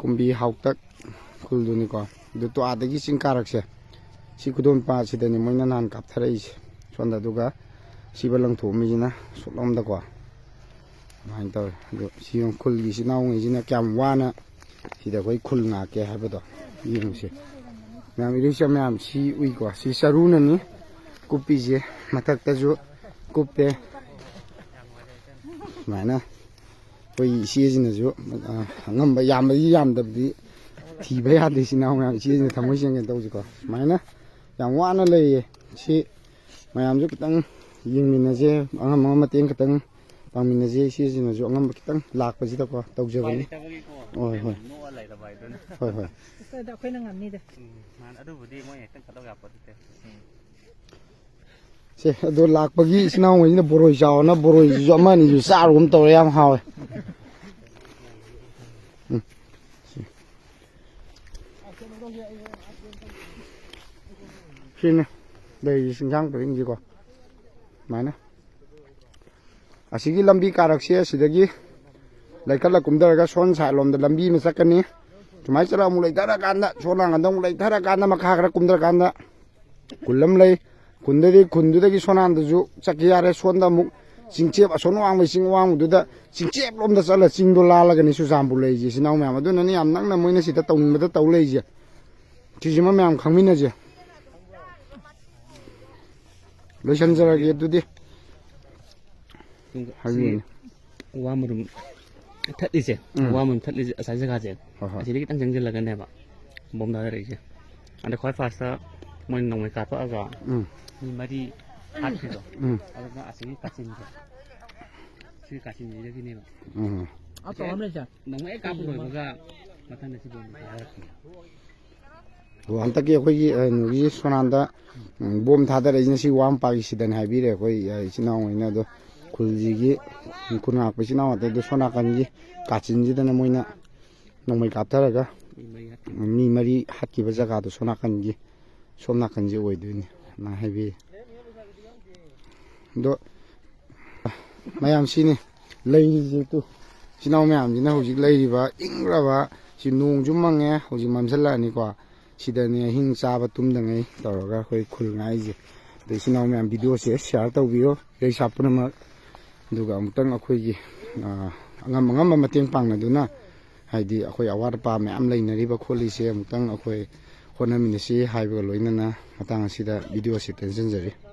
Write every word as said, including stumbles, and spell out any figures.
ꯀꯨꯝꯕꯤ ꯍꯥꯎꯇꯛ ꯈꯨꯜꯗꯨꯅꯤꯀꯣ꯫ ꯑꯗꯨ ꯇꯣ ꯑꯥꯗꯒꯤ ꯆꯤꯡ ꯀꯥꯔꯛꯁꯦ꯫ ꯁꯤ ꯈꯨꯗꯣꯝꯄꯥꯠꯁꯤꯗꯅꯤ ꯃꯣꯏꯅ ꯅꯍꯥꯟ ꯀꯥꯞꯊꯔꯛꯏꯁꯦ꯫ ꯁꯣꯝꯗ ꯑꯗꯨꯒ ꯁꯤꯕ ꯂꯪꯊꯣꯛꯑꯝꯃꯤꯁꯤꯅ ꯁꯣꯝꯂꯣꯝꯗꯀꯣ꯫ ꯑꯗꯨꯃꯥꯏꯅ ꯇꯧꯋꯦ꯫ ꯑꯗꯣ ꯁꯤ ꯌꯦꯡꯉꯨ, ꯈꯨꯜꯒꯤ ꯏꯆꯤꯟ ꯏꯅꯥꯎꯉꯩꯁꯤꯅ ꯀꯌꯥꯝ ꯋꯥꯅ ꯁꯤꯗ ꯑꯩꯈꯣꯏ ꯈꯨꯜ ꯉꯥꯛꯀꯦ ꯍꯥꯏꯕꯗꯣ ꯌꯦꯡꯉꯨꯁꯦ꯫ ꯃꯌꯥꯝ ꯏꯔꯩꯆꯝ ꯃꯌꯥꯝ ꯁꯤ ꯎꯏꯀꯣ꯫ ꯁꯤ ꯆꯔꯨꯅꯅꯤ ꯀꯨꯞꯄꯤꯁꯦ꯫ ꯃꯊꯛꯇꯁꯨ ꯀꯨꯞꯄꯦ꯫ ꯁꯨꯃꯥꯏꯅ ꯑꯩꯈꯣꯏ ꯏꯆꯦꯁꯤꯅꯁꯨ, ꯑ, ꯑꯉꯝꯕ ꯌꯥꯝꯕꯗꯤ ꯌꯥꯝꯗꯕꯗꯤ ꯊꯤꯕ ꯌꯥꯗꯦ꯫ ꯏꯆꯤꯟ ꯏꯅꯥꯎ ꯃꯌꯥꯝ ꯏꯆꯦꯁꯤꯅ ꯊꯃꯣꯏ ꯁꯦꯡꯅ ꯇꯧꯁꯤꯀꯣ꯫ ꯁꯨꯃꯥꯏꯅ ꯌꯥꯝ ꯋꯥꯅ ꯂꯩꯌꯦ꯫ ꯁꯤ ꯃꯌꯥꯝꯁꯨ ꯈꯤꯇꯪ ꯌꯦꯡꯃꯤꯟꯅꯁꯦ꯫ ꯑꯉꯝ ꯑꯉꯝ ꯃꯇꯦꯡ ꯈꯤꯇꯪ ꯄꯥꯡꯃꯤꯟꯅꯁꯦ꯫ ꯏꯆꯦꯁꯤꯡꯅꯁꯨ ꯑꯉꯝꯕ ꯈꯤꯇꯪ ꯂꯥꯛꯄꯁꯤꯗꯀꯣ ꯇꯧꯖꯕꯅꯤ꯫ ꯍꯣꯏ, ꯍꯣꯏ꯫ ꯅꯣꯛꯑ ꯂꯩꯔꯕ ꯍꯥꯏꯗꯨꯅꯤ꯫ ꯍꯣꯏ, ꯍꯣꯏ꯫ ꯑꯁ, ꯑꯗ ꯑꯩꯈꯣꯏꯅ ꯉꯝꯅꯤꯗ꯫ ꯎꯝ, ꯃꯥꯅ ꯑꯗꯨꯕꯨꯗꯤ ꯃꯣꯏ ꯍꯦꯛꯇ ꯀꯠꯂꯧ ꯌꯥꯄꯣꯠ ꯅꯠꯇꯦ꯫ ꯁꯦ, ꯑꯗꯣ ꯂꯥꯛꯄꯒꯤ ꯏꯆꯤꯟ ꯏꯅꯥꯎꯉꯩꯁꯤꯅ ꯕꯣꯔꯣꯏ ꯆꯥꯎꯑꯣꯅ ꯕꯣꯔꯣꯏꯁꯤꯁꯨ ꯑꯃ ꯑꯅꯤꯁꯨ ꯆꯥꯔꯨꯒꯨꯝ ꯇꯧꯔꯦ, ꯌꯥꯝ ꯍꯥꯎꯋꯦ꯫ ꯎꯝ꯫ ꯁꯤ꯫ ꯁꯤꯅꯤ ꯂꯩꯔꯤꯁꯤ ꯏꯟꯁꯥꯡ ꯄꯔꯤꯡꯁꯤꯀꯣ꯫ ꯁꯨꯃꯥꯏꯅ꯫ ꯑꯁꯤꯒꯤ ꯂꯝꯕꯤ ꯀꯥꯔꯛꯁꯦ ꯑꯁꯤꯗꯒꯤ ꯂꯩꯈꯠꯂ ꯀꯨꯝꯊꯔꯒ ꯁꯣꯟ ꯁꯥꯏꯠ ꯂꯣꯝꯗ ꯂꯝꯕꯤ ꯑꯃ ꯆꯠꯀꯅꯤ꯫ ꯁꯨꯃꯥꯏꯅ ꯆꯠꯂ ꯑꯃꯨꯛ ꯂꯩꯊꯔꯀꯥꯟꯗ, ꯁꯣꯝ ꯅꯥꯀꯟꯗ ꯑꯃꯨꯛ ꯂꯩꯊꯔꯀꯥꯟꯗ, ꯃꯈꯥ ꯈꯔ ꯀꯨꯝꯊꯔꯀꯥꯟꯗ ꯈꯨꯜ ꯑꯃ ꯂꯩ꯫ ꯈꯨꯟꯗꯗꯤ, ꯈꯨꯟꯗꯨꯗꯒꯤ ꯁꯣꯅꯥꯟꯗꯁꯨ ꯆꯠꯈꯤ ꯌꯥꯔꯦ꯫ ꯁꯣꯟꯗ ꯑꯃꯨꯛ ꯆꯤꯡꯆꯦꯞ, ꯑꯁꯣꯟ ꯑꯋꯥꯡꯕꯩ ꯆꯤꯡ ꯑꯋꯥꯡꯕꯗꯨꯗ ꯆꯤꯡꯆꯦꯞ ꯂꯣꯝꯗ ꯆꯠꯂ ꯆꯤꯡꯗꯣ ꯂꯥꯜꯂꯒꯅꯤ ꯆꯨꯔꯆꯥꯟꯄꯨꯔ ꯂꯩꯔꯤꯁꯦ, ꯏꯆꯤꯟ ꯏꯅꯥꯎ ꯃꯌꯥꯝ꯫ ꯑꯗꯨꯅꯅꯤ ꯌꯥꯝ ꯅꯛꯅ ꯃꯣꯏꯅ ꯁꯤꯗ ꯇꯧꯅꯤꯡꯕꯗ ꯇꯧ ꯂꯩꯔꯤꯁꯦ꯫ ꯁꯤꯁꯤꯃ ꯃꯌꯥꯝ ꯈꯪꯃꯤꯟꯅꯁꯦ꯫ ꯂꯣꯏꯁꯤꯟꯖꯔꯒꯦ ꯑꯗꯨꯗꯤ꯫ ꯁꯤ ꯍꯥꯏꯕꯤꯌꯨꯅꯦ꯫ ꯋꯥ ꯃꯔꯨꯝ ꯊꯠꯂꯤꯁꯦ, ꯎꯝ꯫ ꯋꯥ ꯃꯔꯨꯝ ꯊꯠꯂꯤꯁꯦ, ꯑꯁꯥꯏ ꯖꯒꯥꯁꯦ, ꯍꯣꯏ, ꯍꯣꯏ꯫ ꯑꯁꯤꯗꯒꯤ ꯈꯤꯇꯪ ꯆꯪꯁꯤꯜꯂꯒꯅꯦꯕ ꯕꯣꯝ ꯊꯥꯗꯔꯛꯏꯁꯦ꯫ ꯑꯗ ꯈ꯭ꯋꯥꯏ ꯐꯥꯔꯁꯇ ꯃꯣꯏꯅ ꯅꯣꯡꯃꯩ ꯀꯥꯞꯄꯛꯑꯒ ꯎꯝ꯫ ꯃꯤ ꯃꯔꯤ ꯍꯥꯠꯈ꯭ꯔꯤꯗꯣ, ꯎꯝ꯫ ꯑꯗꯨꯅ ꯑꯁꯤꯒꯤ ꯀꯥꯆꯤꯟꯁꯦ, ꯁꯤ ꯀꯥꯆꯤꯟꯁꯤꯗꯒꯤꯅꯦꯕ꯫ ꯎꯝ꯫ ꯅꯣꯡꯃꯩ ꯍꯦꯛ ꯀꯥꯞꯄ ꯂꯣꯏꯕꯒ ꯃꯊꯪꯗ ꯁꯤ ꯕꯣꯝ ꯊꯥꯗꯔꯛꯄꯅꯦ꯫ ꯑꯣ, ꯍꯟꯗꯛꯀꯤ ꯑꯩꯈꯣꯏꯒꯤ, ꯑ, ꯀꯩꯅꯣꯒꯤ ꯁꯣꯅꯥꯟꯗ, ꯎꯝ, ꯕꯣꯝ ꯊꯥꯗꯔꯛꯏꯁꯤꯅ ꯁꯤ ꯋꯥ ꯃꯄꯥꯒꯤ ꯁꯤꯗꯅꯤ ꯍꯥꯏꯕꯤꯔꯦ ꯑꯩꯈꯣꯏ, ꯑ, ꯏꯆꯤꯟ ꯏꯅꯥꯎꯉꯩꯅ꯫ ꯑꯗꯣ ꯈꯨꯜꯁꯤꯒꯤ ꯈꯨꯟ ꯉꯥꯛꯄ ꯏꯆꯤꯟ ꯏꯅꯥꯎ ꯉꯥꯛꯇ꯫ ꯑꯗꯣ ꯁꯣꯝ ꯅꯥꯀꯟꯒꯤ ꯀꯥꯆꯤꯟꯁꯤꯗꯅ ꯃꯣꯏꯅ ꯅꯣꯡꯃꯩ ꯀꯥꯞꯊꯔꯒ ꯃꯤ ꯃꯔꯤ ꯍꯥꯠꯈꯤꯕ ꯖꯒꯥꯗꯣ ꯁꯣꯝ ꯅꯥꯀꯟꯒꯤ, ꯁꯣꯝ ꯅꯥꯀꯟꯁꯦ ꯑꯣꯏꯗꯣꯏꯅꯤ꯫ ꯑꯗꯨꯃꯥꯏꯅ ꯍꯥꯏꯕꯤꯔꯦ꯫ ꯑꯗꯣ ꯃꯌꯥꯝ ꯁꯤꯅꯤ ꯂꯩꯔꯤꯁꯦ ꯇꯨ꯫ ꯏꯆꯤꯟ ꯏꯅꯥꯎ ꯃꯌꯥꯝꯁꯤꯅ ꯍꯧꯖꯤꯛ ꯂꯩꯔꯤꯕ ꯏꯪꯈ꯭ꯔꯕ ꯁꯤ ꯅꯣꯡꯁꯨ ꯃꯪꯉꯦ, ꯍꯧꯖꯤꯛ ꯃꯝꯁꯤꯜꯂꯛꯑꯅꯤꯀꯣ꯫ ꯁꯤꯗꯅꯦ ꯑꯍꯤꯡ ꯆꯥꯕ ꯇꯨꯝꯗꯉꯩ ꯇꯧꯔꯒ ꯑꯩꯈꯣꯏ ꯈꯨꯜ ꯉꯥꯛꯏꯁꯦ꯫ ꯑꯗꯣ ꯏꯆꯤꯟ ꯏꯅꯥꯎ ꯃꯌꯥꯝ, ꯚꯤꯗꯤꯑꯣꯁꯦ ꯁꯤꯌꯥꯔ ꯇꯧꯕꯤꯌꯣ, ꯏꯔꯩꯁꯥ ꯄꯨꯝꯅꯃꯛ꯫ ꯑꯗꯨꯒ ꯑꯃꯨꯛꯇꯪ ꯑꯩꯈꯣꯏꯒꯤ, ꯑ, ꯑꯉꯝ ꯑꯉꯝꯕ ꯃꯇꯦꯡ ꯄꯥꯡꯅꯗꯨꯅ, ꯍꯥꯏꯗꯤ ꯑꯩꯈꯣꯏ ꯑꯋꯥꯠ ꯑꯄꯥ ꯃꯌꯥꯝ ꯂꯩꯅꯔꯤꯕ ꯈꯣꯠꯂꯤꯁꯦ ꯑꯃꯨꯛꯇꯪ ꯑꯩꯈꯣꯏ ꯍꯣꯠꯅꯃꯤꯟꯅꯁꯤ ꯍꯥꯏꯕꯒ ꯂꯣꯏꯅꯅ ꯃꯇꯥꯡ ꯑꯁꯤꯗ ꯚꯤꯗꯤꯑꯣꯁꯤ ꯇꯦꯟꯁꯤꯟꯖꯔꯤ꯫